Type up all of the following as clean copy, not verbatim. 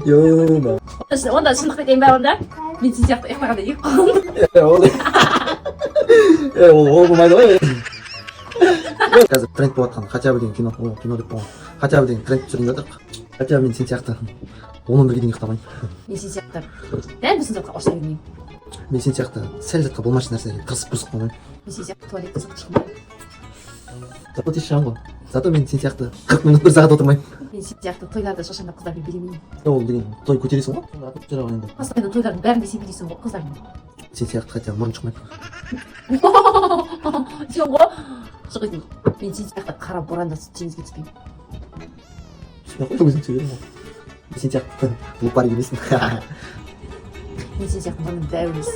Ё. Онда шындықты айтайын ба? Онда мен сен сияқты ұйықтағанда екі қолым. Е, ол, е, ол болмайды ғой. Қазір тренд болып жатқан «Хотя бы» деген кино, о, кино деп болған, «Хотя бы» деген тренд түсірейін деп жатырмық. Хотя бы мен сен сияқты 10-11-ге дейін ұйықтамаймын. Мен сен сияқты дәл біздің затқа ұрыса бермеймін. Мен сен сияқты сәл затқа, болмашы нәрсеге тырысып бұзып қалмаймын. Мен сен сияқты туалетте сырт шықпаймын. Зато тез шығамын ғой. Зато мен сен сияқты 40 минут, бір сағат отырмаймын. Мен сен сияқты тойларда ешқашан да қыздармен билемеймін. Ол деген той көтересің ғой атмосфераға енді. Постоянно тойлардың бәрінде сен билейсің ғой қыздармен. Сен сияқты хотя бы мұрын шықмайды. Сен ғой жоқ едің. Мен сен сияқты қара боранда теңізге түспеймін. Түспей ақ қой, өзің түсе бердің ғой. Мен сен сияқты лупарь емеспін. Мен сен сияқты мұрным дәу емес.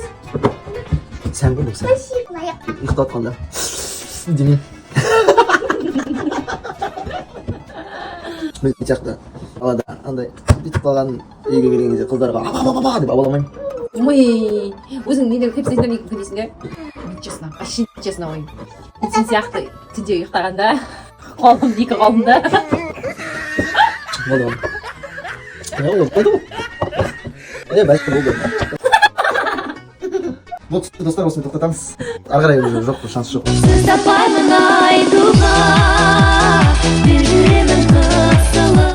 Сән ғой бұл, сән. Ұйықтап жатқанда демеймін. Мен сен сияқты далада андай бүйтіп қалған, үйге келген кезде қыздарға аба деп абаламаймын. Ой, өзің нелер қиып тастайсың да, менікі дейсің да. Мен честно, вообще честно ғой, мен сен сияқты түнде ұйықтағанда қолым, екі қолымда. Болды, болды. Е, ол болмайды ғой. Е, бәсе, болды, болды, достар, осымен тоқтатамыз. Ары қарай уже жоқ, шанс жоқ. Сөз таппаймын айтуға, мен жүремін қысылып.